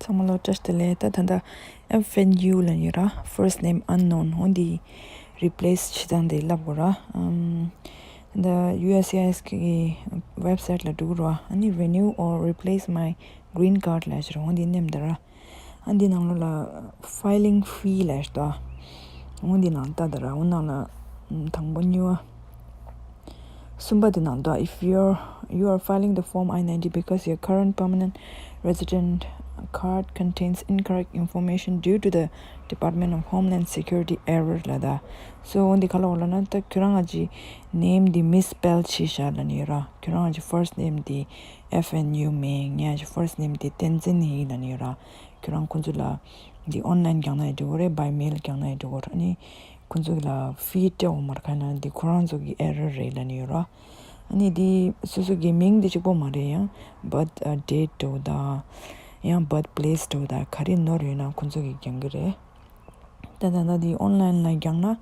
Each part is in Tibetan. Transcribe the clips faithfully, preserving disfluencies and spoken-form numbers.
ཚང་མ་ལ་བཀྲ་ཤིས་བདེ་ལེགས། ད་ད་ལྟ་F N U ལབ་ཡོད་ར། First name unknown འོ་འདི་replace བྱེད་སྟངས་དེ་ལབ་དགོས་ར། ཨམ། ད་ལྟ་U S C I S གི་website ལ་འགྲོ་དགོས་ར། ཨ་ནི་renew or replace my green card ལབ་ཞིག་ར། འོ་འདི་མནན་ད་ར། ཨ་འདི་ནང་ལོགས་ལ་filing fee ལབ་ཞིག་འདུག་འོ་འདི་ནང་ལྟ་ད་ར། འོ་ནང་ལ་ཨམ་དང་པོ་གཉིས་པ། གསུམ་པ་དེ་ནང་དུ། If you're, you are filing the Form I ninety because your current permanent resident card contains incorrect information due to the Department of Homeland Security error ལབ་ད། So འོ་འདི་ག་ལབ་ཡོད་ལབ་ན། ད་ཁྱོད་རང་གི་name འདི་misspell བྱས་ཤག་ལབ་ནི་ཡོད་ར། ཁྱོད་རང་གི་first name འདི་F N U མིན། ངའི་first name འདི་བསྟན་འཛིན་ཡིན་ལབ་ནི་ཡོད་ར། ཁྱོད་རང་ཁོང་ཚོ་ལ་འདི་online བརྒྱངས་ན་ཡང་འགྲིག་གི་རེད། By mail བརྒྱངས་ན་ཡང་འགྲིག་གི་རེད། ཨ་ནི་ཁོང་ཚོ་ལ་fee སྤྲད་འོང་མ་རེད། གང་ཡིན་ན་འདི་ཁོ་རང་ཚོ་གི་error རེད་ལབ་ནི་ཡོད་ར། ཨ་ནི་འདི་སོ་སོ་གི་མིང་འདི་གཅིག་པོ་མ་རེད། ཡང་birth date འདྲ་བོ་དང་། ཡང་birth place འདྲ་བོ་དང་། ག་རེ་ནོར་ཡོད་ན་ཁོང་ཚོ་གིས་བརྒྱང་གི་རེད། ད་ད་ལྟ་འདི་online ལ་བརྒྱངས་ན།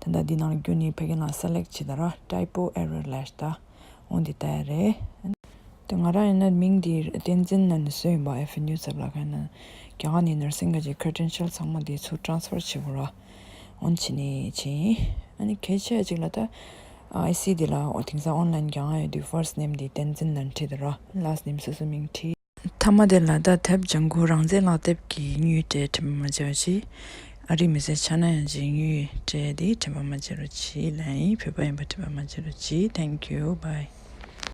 ད་ལྟ་འདི་ནང་བརྒྱུད་ནས་ཕ་གི་ནང་select བྱེད་ད་ར། Typo error ལབ་ཞིག་འདུག་འོ་འདི་ལྟ་ཡ་རེད། ད་ང་རང་ཡིན་ན་མིང་འདི་བསྟན་འཛིན་ལབ་ནས་བཟོས་ཡིན་པ། F N U ཚབ་ལ་གང་ཡིན་ན་རྒྱ་གར་ནས་ནར་སིང་གི་credential ཚང་མ་འདི་ཚུར་transfer བྱེད་དགོས་ར། འོ་འདི་བྱས་ནས་བྱས་ཡིན། ཨ་ནི་གལ་ཆེ་བ་གཅིག་ལ་ད་I C འདི་ལ་འོ་དེང་སང་online བརྒྱང་ཡ་ཡོད་དུས་first name འདི་བསྟན་འཛིན་ལབ་བྲིས་ད་ར། Last name སོ་སོ་མིང་བྲིས། མཐའ་མ་དེ་ལ་ད་དེབ་ལྗང་ཁུ་རང་བཙན་ལག་དེབ་ཀྱི་དངུལ་སྤྲད། དྲན་པ་མ་བརྗེད་པ་གྱིས། ཨ་རིའི་མི་སེར་ཆགས་ན་ཡང་ཅིག་དངུལ་སྤྲད་དེ་དྲན་པ་མ་བརྗེད་རོགས་གྱིས་ལབ་ཡིན། བོད་པ་ཡིན་པ་དྲན་པ་མ་བརྗེད་རོགས་གྱིས། Thank you. Bye.